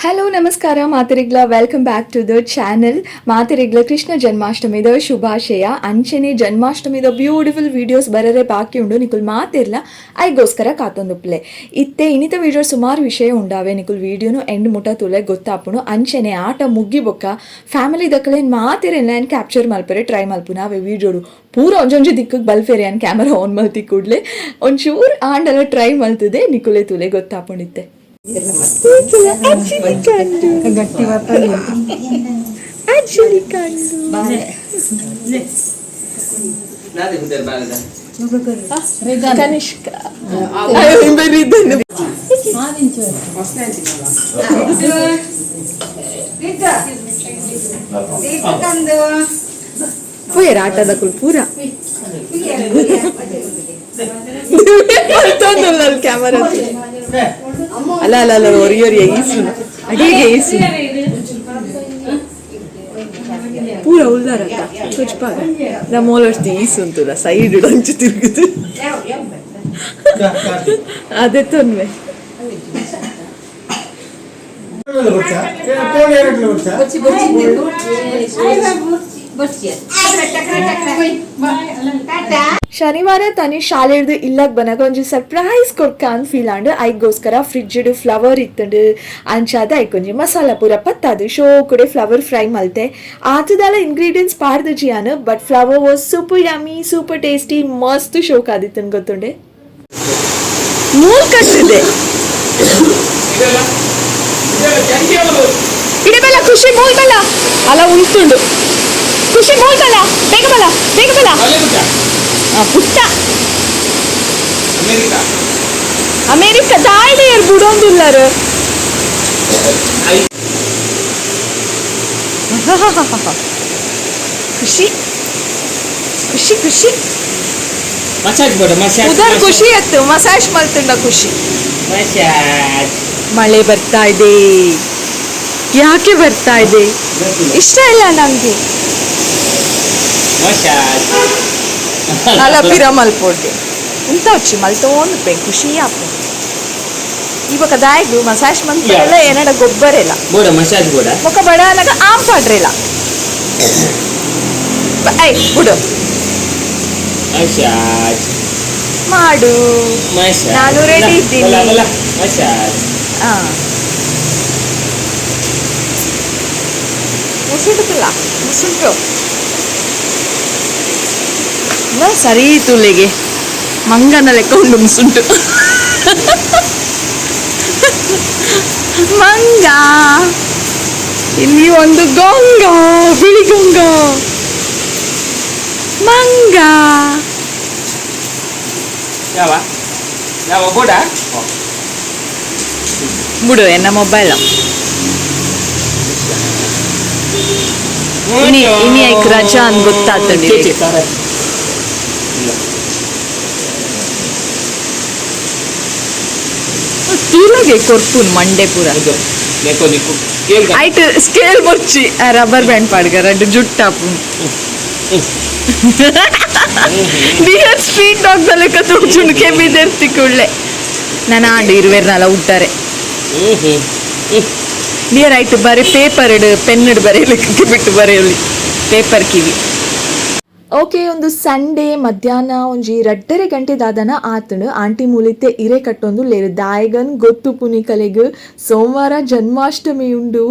Hello ನಮಸ್ಕಾರ ಮಾತೆರೆಗ್ಲ, welcome back to the channel. ಮಾತೆರೆಗ್ಲ Krishna ಜನ್ಮಾಷ್ಟಮಿದ ಶುಭಾಶಯ. ಅಂಚನೆ ಜನ್ಮಾಷ್ಟಮಿದ ಬ್ಯೂಟಿಫುಲ್ ವೀಡಿಯೋಸ್ ಬರರೆ ಬಾಕಿ ಉಂಡು. ನಿಕುಲ್ ಮಾತಿರ್ಲ ಐಗೋಸ್ಕರ ಕಾತೊಂದುಪ್ಲೆ. ಇತ್ತೆ ಇನಿತ ವೀಡಿಯೋ ಸುಮಾರು ವಿಷಯ ಉಂಡಾವೆ. ನಿಕುಲ್ ವೀಡಿಯೋನು ಎಂಡ್ ಮುಟ ತುಲೆ ಗೊತ್ತಾಪುಣು. ಅಂಚನೆ ಆಟ ಮುಗ್ಗಿ ಬೊಕ್ಕ ಫ್ಯಾಮಿಲಿ ದಕ್ಕಲೇನ್ ಮಾತಿರೆಲ್ಲ ಕ್ಯಾಪ್ಚರ್ ಮಲ್ಪರೆ ಟ್ರೈ ಮಲ್ಪುನ ಅವೆ. ವೀಡಿಯೋಡು ಪೂರ ಒಂಜೊಂಜಿ ದಿಕ್ಕಕ್ಕೆ ಬಲ್ಫೇರೆ. ಅನ್ ಕ್ಯಾಮರಾ ಆನ್ ಮಲ್ತಿ ಕೂಡ್ಲೆ ಒಂಚೂರು ಆಂಡಲ ಟ್ರೈ ಮಲ್ತದೆ. ನಿಕುಲೆ ತುಲೆ ಗೊತ್ತಾಪುಣಿತ್ತೆ. ಗಟ್ಟಿ. ಆಕ್ಚುಲಿ ಕಂಡು ಕನಿಷ್ಕ ಬರೀದನ್ನು. ಪೋಯರ್ ಆಟದ ಕುಲ್ ಪೂರ ಕ್ಯಾಮರಾ. ಅಲ್ಲ ಅಲ್ಲ ಅಲ್ಲ, ಒರಿ ಒರಿ ಈಸು ಅಡಿಗೆ ಈಸು ಪೂರ ಉಲ್ಲಾರತ್ತ ಚೊಚ್ಪಾಗ. ನಮ್ಮ ಮೋಲರ್ಸ್ತಿ ಈಸು ಉಂಟುಲ್ಲ, ಸೈಡ್ ಅಂಚು ತಿರುಗುದು. ಅದೇ ತೊನ್ವೆ. ಶನಿವಾರ ತಾನೇ ಶಾಲೆಡ್ದು ಇಲ್ಲಗ್ ಬನ್ನಗ ಒಂಜಿ ಸರ್ಪ್ರೈಸ್ ಕೊರ್ಕ ಅಂದ್ ಫೀಲ್ ಆಂಡ್. ಐಗೋಸ್ಕರ ಫ್ರಿಡ್ಜ್ ಫ್ಲವರ್ ಇತ್ತಂಡು. ಅಂಚಾದ ಐಕೊಂಜಿ ಮಸಾಲ ಪೂರ ಪತ್ತಾದು ಶೋ ಕೂಡ ಫ್ಲವರ್ ಫ್ರೈ ಮಲ್ತೆ. ಆತದಾಲ ಇಂಗ್ರೀಡಿಯೆಂಟ್ಸ್ ಪಾಡ್ದು ಜಿಯಾನ್, but flower was super yummy, super tasty. ಮಸ್ತ್ ಶೋಕ್ ಆದಿತ್ತನ್ ಗೊತ್ತುಂಡೆ. ಮೂಲ್ ಕಟ್ಟಿದೆ ಇಡಬಲ್ಲ. ಖುಷಿ ಮೂಲ್ ಬಲ್ಲ ಅಲ್ಲ ಉಂಟುಂಡು. ಖುಷಿ ಮೂಲ್ ಬಲ್ಲ, ಬೇಗ ಬಲ್ಲ, ಬೇಗ ಬಲ್ಲ. ಪುಟ್ಟ ಅಮೇರಿಕ ದಾಯ್ಡೆ ಬುಡೊಂದುಲ್ಲರು. ಖುಷಿ ಖುಷಿ ಖುಷಿ. ಮಸಾಜ್ ಬೇಡ, ಮಸಾಜ್. ಉದರ್ ಖುಷಿ ಆಯ್ತು. ಮಸಾಜ್ ಮಲ್ತುಂಡ ಖುಷಿ. ಮಸಾಜ್. ಮಳೆ ಬರ್ತಾ ಇದೆ. ಯಾಕೆ ಬರ್ತಾ ಇದೆ? ಇಷ್ಟ ಇಲ್ಲ ನಂಗೆ. ಮಸಾಜ್. ಅಲ್ಲ ಪಿರ ಮಲ್ಪೊಡ್ಗೆ ಇಂತ వచ్చಿ ಮಲ್ತೋಂದು ಪೆ ಖುಷಿ ಆಪು. ಇವಾಗ ದಾಯಗು ಮಸಾಜ್ ಮಂತ್ರೆಲ್ಲ ಏನಡ ಗೊಬ್ಬರ ಇಲ್ಲ. ಬೋಡ ಮಸಾಜ್ ಬೋಡ. ಮುಖ ಬಡ ಅನ್ನಾಗ ಆಮ್ ಪಾಡ್ರಿಲ್ಲ. I ಬಿಡು. ಮಸಾಜ್. ಮಾಡು. ಮಸಾಜ್. ನಾನು ready ಇದ್ದೀನಿ. ಮಸಾಜ್. ಆ ಮುಸುಂಟುತ್ತಲ್ಲ, ಮುಸುಂಟು ಸರಿ ತುಲೆಗೆ ಮಂಗನ ಲೆಕ್ಕ ಉಂಡು ಮುಸುಂಟು. ಮಂಗ ಇಲ್ಲಿ ಒಂದು ಗೊಂಗ, ಬಿಳಿ ಗೊಂಗ ಮಂಗ. ಯಾವ ಯಾವ ಬೋಡ? ಬಿಡು ಎನ್ನ ಮೊಬೈಲ್. ಇನಿ ಇನಿ ಐಕ್ ರಜಾ ಅನ್ ಗೊತ್ತಾಗ್ತದೆ. ತೂಲಗೆ ಕೊರ್ಪುನ್ ಮಂಡೆ ಪೂರ. ಐಟ್ ಸ್ಕೇಲ್ ಬೊರ್ಚಿ, ರಬ್ಬರ್ ಬ್ಯಾಂಡ್ ಪಾಡ್ಗ ರಡ್ಡು ಜುಟ್ಟಾಪುನ್. Dear street dog ಲೆಕ್ಕ ತೋಚುಂಡು. ಕೆಬಿದೆರ್ತಿ ಕೂಡ್ಲೆ ನಾನು ಆಂಡು ಇರುವೆರ್ನಲ್ಲ ಉಟ್ಟಾರೆ. ಡಿಯರ್ ಆಯ್ತು ಬರೀ ಪೇಪರ್ ಇಡು, ಪೆನ್ ಇಡು, ಬರೆಯಲಿಕ್ಕೆ ಬಿಟ್ಟು ಬರೆಯಲಿ ಪೇಪರ್ ಕಿವಿ. ಓಕೆ, ಒಂದು ಸಂಡೇ ಮಧ್ಯಾಹ್ನ ಒಂಜಿ 2.30 ಗಂಟೆ ದಾದನ ಆತನು. ಆಂಟಿ ಮೂಲಿತೆ ಇರೆ ಕಟ್ಟೊಂದು ಲೇರು. ದಾಯಗನ್ ಗೊತ್ತು ಪುನಿಕಲೆಗ್ ಸೋಮವಾರ ಜನ್ಮಾಷ್ಟಮಿ ಉಂಡು.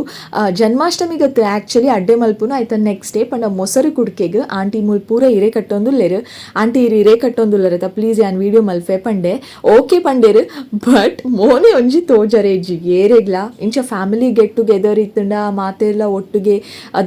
ಜನ್ಮಾಷ್ಟಮಿ ಗತ್ತು ಆ್ಯಕ್ಚುಲಿ ಅಡ್ಡೆ ಮಲ್ಪುನು ಆಯ್ತ ನೆಕ್ಸ್ಟ್ ಡೇ ಪಂಡ ಮೊಸರು ಕುಡ್ಕೆಗ್. ಆಂಟಿ ಮೂಲ್ ಪೂರ ಇರೆ ಕಟ್ಟೊಂದು ಲೇರು. ಆಂಟಿ ಇರು ಇರೆ ಕಟ್ಟೊಂದು ಪ್ಲೀಸ್ ಯಾನ್ ವೀಡಿಯೋ ಮಲ್ಫೆ ಪಂಡೆ. ಓಕೆ ಪಂಡೇರು. ಬಟ್ ಮೋನೆ ಒಂಜಿ ತೋಜರೆ ಇಜ್ಜಿ ಏರೆಗ್ಲ. ಇಂಚ family get together ಇತ್ತಂಡ ಮಾತೆಲ್ಲ ಒಟ್ಟಿಗೆ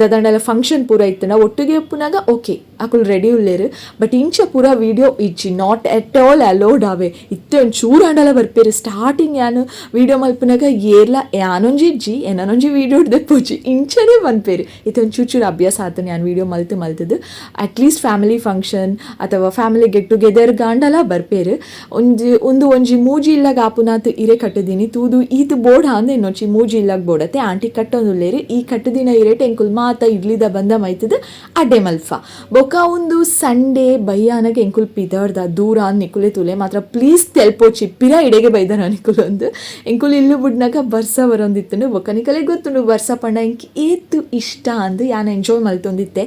ದಾದಂಡಲ ಫಂಕ್ಷನ್ ಪೂರ ಇತ್ತಂಡ ಒಟ್ಟಿಗೆ ಉಪ್ಪುನಾಗ ಓಕೆ, ಅಕುಲು ರೆಡಿ ಉಲ್ಲೇರು. ಬಟ್ ಇಂಚ ಪೂರ ವೀಡಿಯೋ ಇಜ್ಜಿ, not at all allowed ಆವೆ. ಇತ್ತೆ ಒಂದು ಚೂರು ಆಂಡಲ ಬರ್ಪೇರು. ಸ್ಟಾರ್ಟಿಂಗ್ ಯಾನು ವೀಡಿಯೋ ಮಲ್ಪುನಾಗ ಏರ್ಲ ಯಾನೊಂಜಿ ಇಜ್ಜಿ, ಏನೊಂಜಿ ವೀಡಿಯೋ ದೆಪ್ಪೊಜಿ, ಇಂಚನೇ ಪನ್ಪೇರು. ಇತ್ತೆ ಒಂದು ಚೂರು ಚೂರು ಅಭ್ಯಾಸ ಆತನ ಯಾನ್ ವೀಡಿಯೋ ಮಲ್ತು ಮಲ್ತದು. At least family function ಅಥವಾ family get together ಗಾಂಡಲ ಬರ್ಪೇರು. ಒಂಜಿ ಒಂದು ಒಂಜಿ ಮೂಜಿ ಇಲ್ಲಾಗ ಆಪುನಾತ್ ಇರೆ ಕಟ್ಟದಿನಿ ತೂದು ಈತ್ ಬೋರ್ಡ್ ಅಂದ ಇನ್ನೊಂಚಿ ಮೂಜಿ ಇಲ್ಲಾಗ ಬೋಡತ್ತೆ. ಆಂಟಿ ಕಟ್ಟೊಂದುಲ್ಲೇರು. ಈ ಕಟ್ಟದಿನ ಇರೇಟ್ ಎಂಕುಲ್ ಮಾತ ಇಡ್ಲಿದ ಬಂದ ಮೈತದ ಅಡ್ಡೆ ಮಲ್ಫ ಬೊಕ್ಕ. ಒಂದು ಸಂಡೇ ಬಯ್ಯಾನಗೆ ಎಂಕುಲು ಪಿದರ್ದ ದೂರ ನಿಕುಲೆ ತುಲೆ ಮಾತ್ರ ಪ್ಲೀಸ್ ತೆಲ್ಪೋಚಿ ಪಿರ ಇಡೆಗೆ ಬೈದಾನ ನಿಕುಲು ಅಂದು. ಎಂಕುಲು ಇಲ್ಲು ಬುಡ್ನಾಗ ಬರ್ಸ ಬರೋಂದಿತ್ತುಂಡು. ಬೊಕ್ಕ ನಿಕಲೆ ಗೊತ್ತುಂಡು ಬರ್ಸ ಪಂಡ ಎಂಕ್ ಏತ್ ಇಷ್ಟ ಅಂದು ಯಾನ್ ಎಂಜಾಯ್ ಮಲ್ತೊಂದಿತ್ತೆ.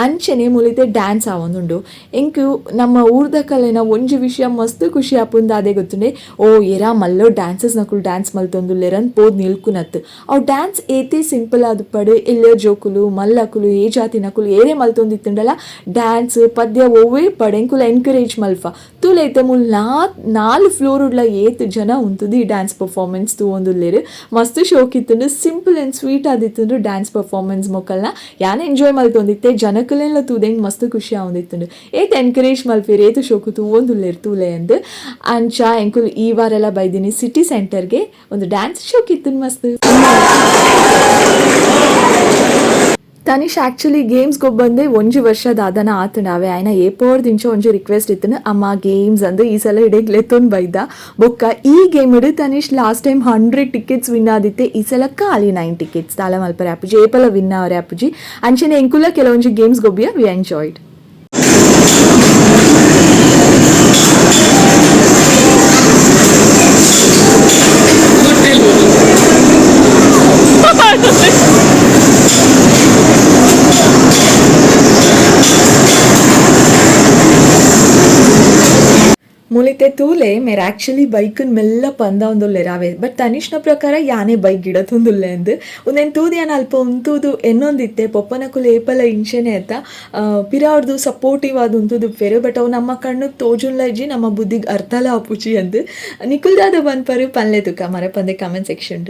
ಅಂಚನೆ ಮುಲಿತೆ ಡ್ಯಾನ್ಸ್ ಆವೊಂದುಂಡು. ಎಂಕು ನಮ್ಮ ಊರ್ದ ಕಲೆನ ಒಂಜಿ ವಿಷಯ ಮಸ್ತ್ ಖುಷಿ ಆಪುಂದು ಅದೇ ಗೊತ್ತುಂಡೆ. ಓ ಏರಾ ಮಲ್ಲೋ ಡ್ಯಾನ್ಸಸ್ ನಕುಲು ಡ್ಯಾನ್ಸ್ ಮಲ್ತೊಂದುಲ್ಲೆರನ್ ಪೋದ್ ನಿಲ್ಕುನತ್. ಅವು ಡ್ಯಾನ್ಸ್ ಏತೇ ಸಿಂಪಲ್ ಆದುಪ್ಪಡು ಎಲ್ಲೋ ಜೋಕುಲು ಮಲ್ಲಕುಲು ಏ ಜಾತಿನಕುಲು ಏರೇ ಮಲ್ತೊಂದಿತ್ತುಂಡಲ ಡ್ಯಾನ್ಸ್ ಪದ್ಯ ಒವ್ವೇ ಪಡೆಂಕುಲು ಎನ್ಕರೇಜ್ ಮಲ್ಪ ತೂಲೈತೆ. ಮುಲ್ ನಾಲ್ ಫ್ಲೋರ್ ಉಡ್ಲ ಏತ್ ಜನ ಉಂತುದು ಈ ಡ್ಯಾನ್ಸ್ ಪರ್ಫಾರ್ಮೆನ್ಸ್ ತೂವೊಂದುಲ್ಲೆರ್. ಮಸ್ತ್ ಶೋಕ್ ಇತ್ತುಂಡು, simple and sweet ಆದಿತ್ತುಂಡು dance performance. ಮೊಕಲ್ನ ಯಾನ್ ಎಂಜಾಯ್ ಮಲ್ತೊಂದಿತ್ತೆ, ಜನಕುಲೆಲ್ಲ ತೂದೆಂಗ್ ಮಸ್ತ್ ಖುಷಿ ಆವೊಂದಿತ್ತುಂಡು. ಏತ್ ಎನ್ಕರೇಜ್ ಮಲ್ಪೆರ್, ಏತ್ ಶೋಕು ತೂವೊಂದುಲ್ಲೆರ್ ತೂಲೆ ಅಂದ್. ಅಂಚ ಎಂಕುಲು ಈ ವಾರೆಲ್ಲ ಬೈದಿನಿ ಸಿಟಿ ಸೆಂಟರ್ಗೆ. ಒಂದು ಡ್ಯಾನ್ಸ್ ಶೋಕ್ ಇತ್ತುಂಡು ಮಸ್ತ್. ತನಿಷ್ ಆ್ಯಕ್ಚುಲಿ ಗೇಮ್ಸ್ ಗೊಬ್ಬಂದೆ ಒಂಜಿ ವರ್ಷ ದಾದನ ಆತುಂಡು. ಅವೆ ಆಯ್ನ ಏಪೋರ್ದಿಂಚ ಒಂಜಿ ರಿಕ್ವೆಸ್ಟ್ ಇತ್ತುಂಡು ಅಮ್ಮ ಗೇಮ್ಸ್ ಅಂದು. ಈ ಸಲ ಇಡೆಗ್ ಲೆತ್ತೊಂದು ಬೈದ. ಬೊಕ್ಕ ಈ ಗೇಮ್ ಇಡು Tanish last time 100 tickets win ಆದಿತ್ತೆ. ಈ ಸಲ ಖಾಲಿ 9 ಟಿಕೆಟ್ಸ್. ದಾಲ ಮಲ್ಪರೆ ಆಪುಜಿ, ಏಪಲ ವಿನ್ ಅವರೆ ಆಪುಜಿ. ಅಂಚನೆ ಎಂಕುಲ ಕೆಲವೊಂಜಿ ಗೇಮ್ಸ್ ಗೊಬ್ಬಿಯ, ವಿ ಎಂಜಾಯ್ಡ್. ಮುಲಿತೆ ತೂಲೆ ಮೇರ್ ಆ್ಯಕ್ಚುಲಿ ಬೈಕನ್ ಮೆಲ್ಲ ಪಂದ ಒಂದುಲ್ಲೆರ್ ಅವೇ. ಬಟ್ ತನಿಷ್ನ ಪ್ರಕಾರ ಯಾನೇ ಬೈಕ್ ಗಿಡತೊಂದುಲ್ಲೆ ಅಂದ್. ಉಂದೆನ್ ತೂದು ಯಾನ್ ಅಲ್ಪ ಉಂತುದು ಎನ್ನೊಂದಿತ್ತೆ, ಪೊಪ್ಪನಕುಲು ಏಪಲ ಇಂಚೆನೆ ಅತ್ತ, ಪಿರ ಅವ್ರದ್ದು ಸಪೋರ್ಟಿವ್ ಆದ್ ಉಂತುದುಪ್ಪೆರ್, ಬಟ್ ಅವು ನಮ್ಮ ಕಣ್ಣುಗ್ ತೋಜುನ್ಲ ಇಜ್ಜಿ, ನಮ್ಮ ಬುದ್ಧಿಗ್ ಅರ್ಥಲ ಆಪುಜಿ ಅಂದ್. ನಿಕುಲ್ ದಾದ ಪನ್ಪರ್ ಪನ್ಲೆ ತುಕ ಮರಪಂದೆ ಕಮೆಂಟ್ ಸೆಕ್ಷನ್.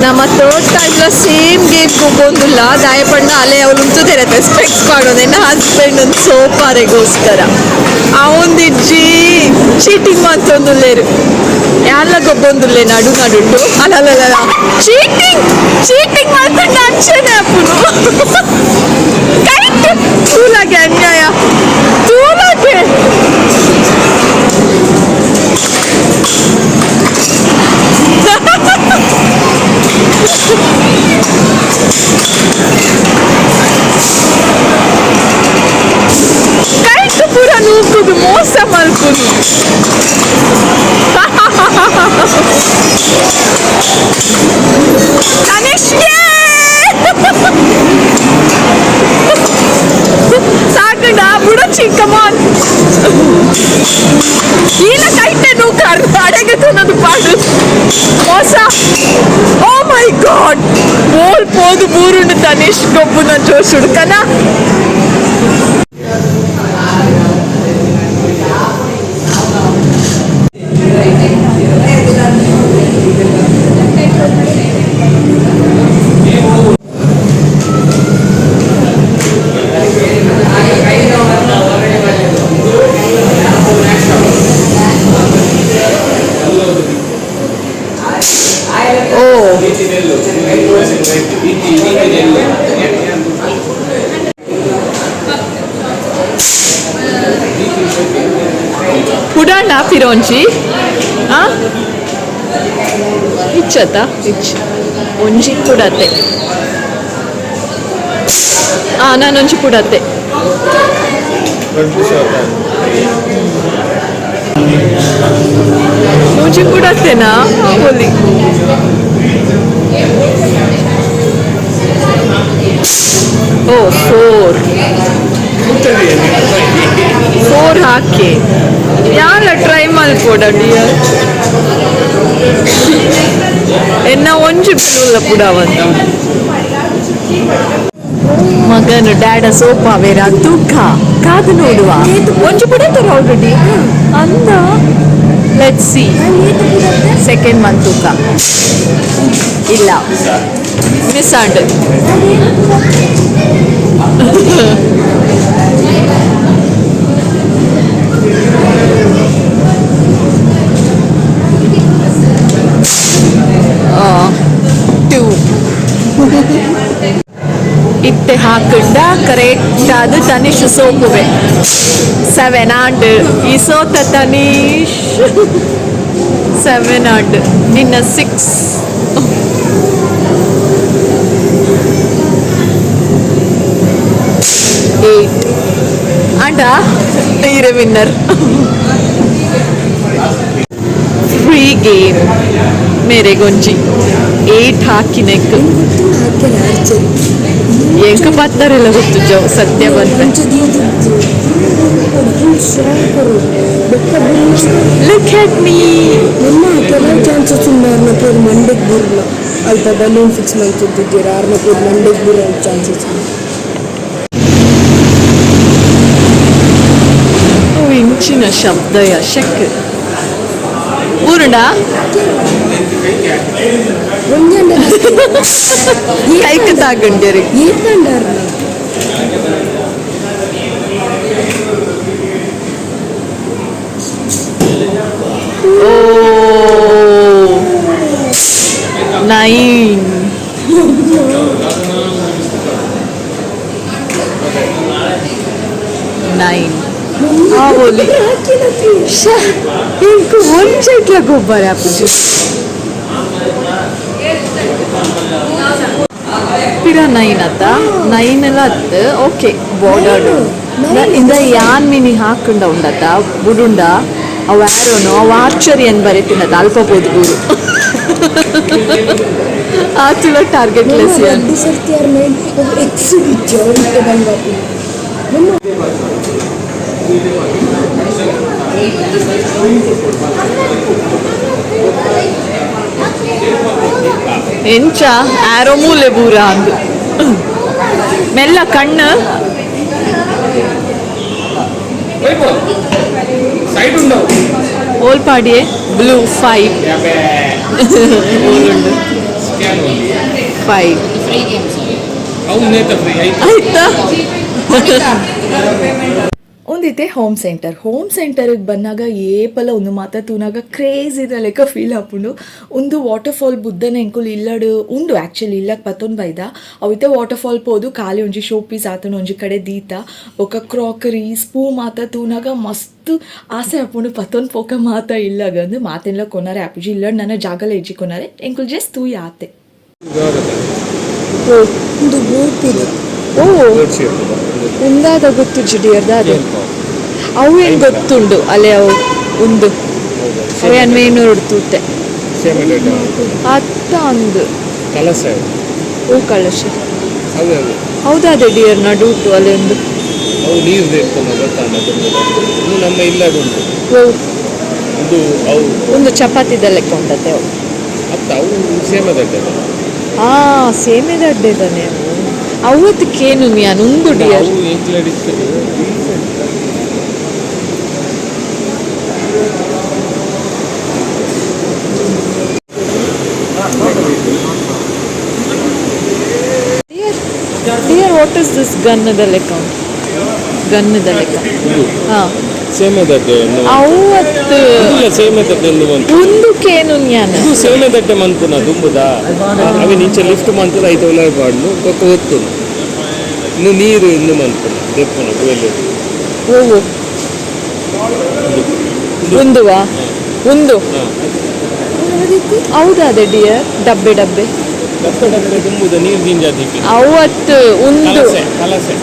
ನಮ್ಮ ಥರ್ಡ್ ಟೈಮ್ಲ ಸೇಮ್ ಗೇಮ್ ಗೊಬ್ಬೊಂದುಲ್ಲ. ದಾಯಪಣ್ಣ ಅಲೆ ಅವಳು ಉಂತುದಿರತ್ತೆ ಸ್ಪೆಕ್ಸ್ ಪಾಡೋದು. ಎನ್ನ ಹಸ್ಬೆಂಡ್ ಒಂದು ಸೋಪಾರೆಗೋಸ್ಕರ ಅವಂದಿಜ್ಜಿ ಚೀಟಿಂಗ್ ಮಂತೊಂದುಲ್ಲೇರು. ಯಾರ್ಲ ಗೊಬ್ಬೊಂದುಲ್ಲೆ ನಡು ನಡುಟು. ಅಲ್ಲ ಅಲ್ಲ, ಚೀಟಿಂಗ್ ಚೀಟಿಂಗ್ ಮಾಡ್ಕೊಂಡು ಅಂಚೆನೆ ಅಪ್ಪುನು ಕರೆಕ್ಟ್. ತೂಲಾಗೆ ಅನ್ಯಾಯ ತೂಲಾಗೆ. ಕರೆಕ್ಟ್ ಪೂರ ನೂಕುದು ಮೋಸ ಮಲ್ಪುನು. ತನಿಷ್ಗೆ ಸಾಕಂಡ ಬುಡಚಿ, ಕಮಾನ್. ಈಲ ಕೈಟೆ ನೂಕಾರ್ದು ಅಡೆಗೆ ತಿನ್ನೋದು ಪಾಡು ಮೋಸ. ಓ ಮೈ ಗಾಡ್, ಬೋಲ್ ಪೋದು ಬೂರುಂಡು ತನಿಷ್ ಗೊಬ್ಬುನ ಜೋಶುಡು ಕನ. ಓ ಪುಡಾಣ ಫಿರೋಂಜಿ ಆ ಇಚ್ಚತ ಇಚ್ ಒಂಜಿ ಪುಡತೆ. ಆ ನಾನೊಂಜಿ ಪುಡತೆ. ಒಂಜಿ ಪುಡತೆನಾ ಹೋಲಿ. ಓ ಫೋರ್ ಫೋರ್ ಹಾಕಿ ಯಾಲ ಟ್ರೈ ಮಲ್ಪೋಡ ಡಿಯರ್. ಎನ್ನ ಒಂಜಿ ಬಿಡುಲ್ಲ ಪುಡವಂತ ಮಗನು ಡ್ಯಾಡ ಸೋಪಾವೇರ ತೂಕ ಕಾದು ನೋಡುವ. ಒಂಜಿ ಪುಡ ತರ ಆಲ್ರೆಡಿ ಅಂದ. Let see second one ತೂಕ. ಇಲ್ಲ. Miss and. ಟೂ. ಇತ್ತೆ ಹಾಕಂಡ ಕರೆಕ್ಟ್ ಅದು ತನಿಷ್ ಸೋಪುವೆ. ಸೆವೆನ್ ಆಂಡ್. ಈ ಸೋತ ತನೀಶ್. ಸೆವೆನ್ ಆಂಡ್, ನಿನ್ನ ಸಿಕ್ಸ್. ಏಟ್ ಆಂಡ ಈರೆ ವಿನ್ನರ್. ಫ್ರೀ ಗೇಮ್ ಮೇರೆಗೊಂಜಿ ಏಟ್ ಹಾಕಿನೆಕ್. ಹಾಕ್ಯಾರ ಆರ್ಚರಿ. ಎಂಕ ಪತ್ತರೆಲ್ಲ ಗೊತ್ತು ಜೋ ಸತ್ಯ ಬಂತೆ. ಅಂಚ ದೀದಿತ್ತು ಫುಲ್ ಸ್ಟ್ರಾಂಗ್ ಬೊಕ್ಕ. ಲುಕ್ ಅಟ್ ಮೀ. ನಮ್ಮ ಕೆಲವು ಚಾನ್ಸಸ್ ಉಂಡು ಆರ್ನ ಪೂರ ಮಂಡೆಗೆ ಬುರ್ಲ. ಅಲ್ಪ ಬಲೂನ್ ಫಿಕ್ಸ್ ಮಾಡ್ತಿದ್ದೀರ, ಆರ್ನ ಪೂರ ಮಂಡೆಗೆ ಬುರೋ ಚಾನ್ಸಸ್. ಇಂಚಿನ ಶಬ್ದಯ ಶಕ್ ಊರುಂಡ. ಒಂಜಂಡ. ಕೈಕ್ ತಾಗಂಡ್ಯರಿ. ಏತಂಡ ಆರ್ನ. ಓ, ನೈನ್. ನೈನ್ ಆವೊಲಿ. ಇಂಕು ಒಂಜೆಟ್ಲ ಗೊಬ್ಬರ ಆಪುಜಿ. ಪಿರ ನೈನ್ ಅತ್ತ, ನೈನ್ ಎಲ್ಲ ಅತ್ತು. ಓಕೆ, ಬಾರ್ಡರ್ ಇಂದ ಯಾನ್ ಮಿನಿ ಹಾಕುಂಡ ಉಂಡತ್ತ ಬುಡುಂಡ ಅವು ಆರೋನು ಅವು ಆರ್ಚರಿ ಅನ್ ಬರೀತಿನತ್ತ. ಅಲ್ಪ ಪೋದು ಗೂರು ಆತುಲ ಟಾರ್ಗೆಟ್ ಲೆಸ್ ಯಾನ್. ರಡ್ಡು ಸರ್ತಿ ಆರ್ ಮೈಂಡ್ ಎಕ್ಸ್ ಇಜ್ಜಿ ಅವ್ರಿಗೆ ಬಂದಾಪು ನಮ್ಮ. ಎಂಚ ಆರೋ ಮೂಲೆ ಬೂರ ಅಂದು ಮೆಲ್ಲ ಕಣ್ಣು. ಸೈಡ್ ఉండవు. ಓಲ್ಪಾಡಿಯೇ ಬ್ಲೂ ಫೈವ್ ಓಲುಂಡು. ಸ್ಕ್ಯಾನ್ ఉంది. ಫೈವ್. ಅವು ನೇತ ಫ್ರೀ ಆಯ್ತು. ಆಯ್ತಾ? ಒಂದಿತ್ತೆ ಹೋಮ್ ಸೆಂಟರ್. ಹೋಮ್ ಸೆಂಟರ್ಗೆ ಬಂದಾಗ ಏಪಲ ಒಂದು ಮಾತ ತೂನಾಗ ಕ್ರೇಜ್ ಇದೆ ಲೆಕ್ಕ ಫೀಲ್ ಆಪುಂಡು. ಒಂದು ವಾಟರ್ ಫಾಲ್ ಬುದ್ಧನ ಎಂಕುಲು ಇಲ್ಲಡು ಉಂಡು. ಆ್ಯಕ್ಚುಲಿ ಇಲ್ಲಕ್ಕೆ ಪತ್ತೊಂದು ಬೈದ ಅವಿತ್ತೆ ವಾಟರ್ ಫಾಲ್ ಪೋದು ಖಾಲಿ ಒಂಜಿ ಶೋ ಪೀಸ್ ಆತನ ಒಂಜಿ ಕಡೆ ದೀತ. ಬೊಕ ಕ್ರಾಕರಿ ಸ್ಪೂ ಮಾತ ತೂನಾಗ ಮಸ್ತ್ ಆಸೆ ಆಪುಂಡು ಪತ್ತೊಂದು ಪೋಕ ಮಾತ ಇಲ್ಲಗಂದು. ಮಾತೆಲ್ಲ ಕೊನಾರೆ ಆಪುಜಿ ಇಲ್ಲಡ್, ನನ್ನ ಜಾಗಲ ಇಜ್ಜಿ ಕೊನಾರೆ. ಎಂಕುಲು ಜಸ್ಟ್ ತೂಯಿ ಆತೆ. ಒಂದು ಬೋಟ್. ಓ, ಉಂದಾದ ಗೊತ್ತು ಜಿಡಿಯರ್ದ ಅದೇ. ಅವು ಏನು ಗೊತ್ತುಂಡು ಅಲೆ ಅವು ಉಂದು ಅವು ಏನು ಮೇನೂರು ತೂತೆ ಅತ್ತ ಅಂದು. ಕಲಸ. ಹೂ ಕಳಶ. ಅವೆ ಅವೆ. ಹೌದಾದೆ ಡಿಯರ್ ನಡುಟು ಅಲೆ ಒಂದು. ಅವು ನೀರು ದೇಡ್ಕೊಂಡು ಗೊತ್ತಾನ. ಇದು ನಮ್ಮ ಇಲ್ಲಡ್ ಉಂಟು. ಓ. ಇದು ಅವು. ಒಂದು ಚಪಾತಿದ ಲೆಕ್ಕ ಉಂಟತೆ ಅವು. ಅತ್ತ ಅವು ಸೇಮದಡ್ಡೆ. ಆ ಸೇಮೆದ ಅಡ್ಡೆ ಇದ್ದಾನೆ ಅವು. ಅವತ್ತಕ್ಕೇನು ನಾನು ಉಂದು ಡಿಯರ್. ಅವು ಎಂಕ್ಲಡಿತ್ತು recent. Dear, dear, what is this? ಗನ್ನದ ಲೆಕ್ಕ ಉಂಟು, ಗನ್ನದ ಲೆಕ್ಕ. ಹಾ. ಸೇಮೆದಡ್ಡೆ. ಅವತ್ತು. ಇಲ್ಲ, ಸೇಮೆದಡ್ಡೆ ಎಂದು ಬಂತು. ಉಂದುಕೇನು ಜ್ಞಾನ. ಇದು ಸೇಮೆದಡ್ಡೆ ಮಂತುನ ದುಂಬುದ ಅವೆ ನಿಂಚೆ ಲಿಫ್ಟ್ ಮಂತದ ಐತೆ ಉಲಾಯ್ ಪಾಡ್ಲು ಬೊಕ್ಕ ಒತ್ತುನು ಇನ್ನು ನೀರು ಇನ್ನು ಮಂತುನ ದೆಪ್ಪುನ ಗುವೆಲ್. ಹೂವು ಉಂದುವಾ ಉಂದು. ಹೌದಾ ಅದೇ ಡಿಯರ್, ಡಬ್ಬೆ ಡಬ್ಬೆ. ಡಬ್ಬೆ ಡಬ್ಬೆ ದುಂಬುದ ನೀರು ದಿಂಜಾದಿಕ್ಕೆ. ಅವತ್ತು ಉಂದು. ಕಲಸೆ ಕಲಸೆ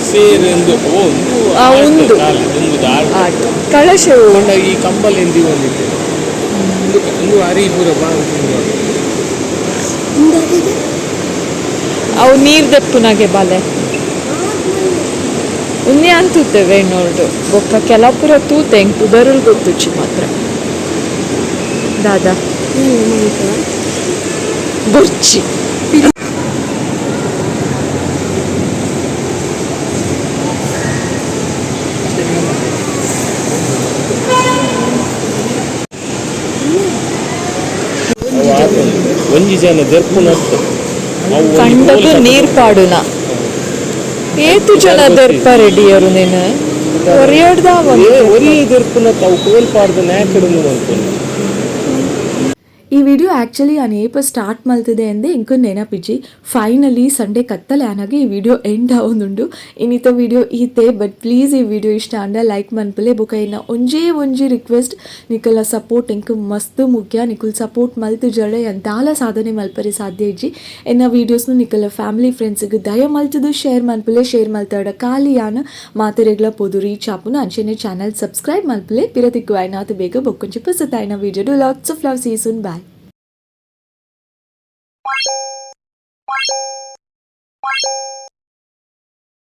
ಸೇರ್ ಎಂದು ಓ ಒಂದು. ಆ, ಉಂದು. ದುಂಬುದ ಆಟ. ಆಟ ಕಳಶವು. ಕೊಂಡ ಈ ಕಂಬಲ್ ಎಂದಿ ಒಂದಿತ್ತು ಒಂದು ಒಂದು ಅರಿ ಪೂರ ಬಾ. ಇಂದಾಗಿದೆ. ಅವು ನೀರ್ ದೆಪ್ಪುನಾಗೆ ಬಾಲೆ ಉನ್ನೆ ಅಂತೂತೆ ವೇಣೋರ್ಡು ಬೊಕ್ಕ ಕೆಲಪುರ ತೂತೆ. ಎಂಕ್ ಪುದರುಲ್ ಗೊತ್ತುಚ್ಚಿ ಮಾತ್ರ ದಾದಾ. ಬೊರ್ಚಿ. ಅವು ಆಟ ಉಂಟು. ಒಂಜಿ ಜನ ದೆರ್ಪುನತ್ತು ಅವು ಒಂಜಿ ಕಂಡಗ್ ಕೋಲ್. ನೀರ್ ಪಾಡುನ. ಏತು ಜನ ದೆರ್ಪ ರೆಡಿಯರು ನೀನು ಒರಿಯಡ್ದ. ಏ, ಒರಿ ದೆರ್ಪುನತ್ತು ಅವು ಕೋಲ್ ಪಾಡ್ದು ನ್ಯಾಕಡು ಮನ್ಪುನ. ಈ ವಿಡಿಯೋ ಆ್ಯಕ್ಚುಲಿ ನಾನು ಏಪ ಸ್ಟಾರ್ಟ್ ಮಲ್ತಿದೆ ಎಂದೇ ಎಂಕು ನೆನಪಿಜ್ಜಿ. ಫೈನಲಿ ಸಂಡೇ ಕತ್ತಲೆ ಆನಾಗ ಈ ವಿಡಿಯೋ ಎಂಡ್ ಆವೊಂದುಂಡು. ಇನ್ನಿತ ವಿಡಿಯೋ ಈತೆ. ಬಟ್ ಪ್ಲೀಸ್, ಈ ವಿಡಿಯೋ ಇಷ್ಟ ಆಂಡ ಲೈಕ್ ಮನ್ಪುಲೆ. ಬೊಕ ಇನ್ನ ಒಂಜೇ ಒಂಜಿ ರಿಕ್ವೆಸ್ಟ್, ನಿಕಲ ಸಪೋರ್ಟ್ ಎಂಕ್ ಮಸ್ತ್ ಮುಖ್ಯ. ನಿಕುಲ್ ಸಪೋರ್ಟ್ ಮಲ್ತು ಜಡೆ ದಾಲ ಸಾಧನೆ ಮಲ್ಪರೆ ಸಾಧ್ಯ ಇಜ್ಜಿ. ಎನ್ನ ವೀಡಿಯೋಸ್ನು ನಿಕಲ ಫ್ಯಾಮಿಲಿ ಫ್ರೆಂಡ್ಸ್ಗೆ ದಯ ಮಲ್ತದು ಶೇರ್ ಮನ್ಪುಲೆ. ಶೇರ್ ಮಲ್ತಾಡ ಖಾಲಿ ಯಾನ್ ಮಾತೆರೆಗ್ಲ ಪೋದು ರೀಚ್ ಆಪುನು. ಅಂಚೆನೆ ಚಾನಲ್ ಸಬ್ಸ್ಕ್ರೈಬ್ ಮಲ್ಪುಲೆ. ಪಿರ ತಿಕ್ಕು ಆಯ್ನಾತ್ ಬೇಗ ಬೊಕ್ಕೊಂಚಿ ಪೊಸತಾಯಿನ video. Lots of love, see soon, bye.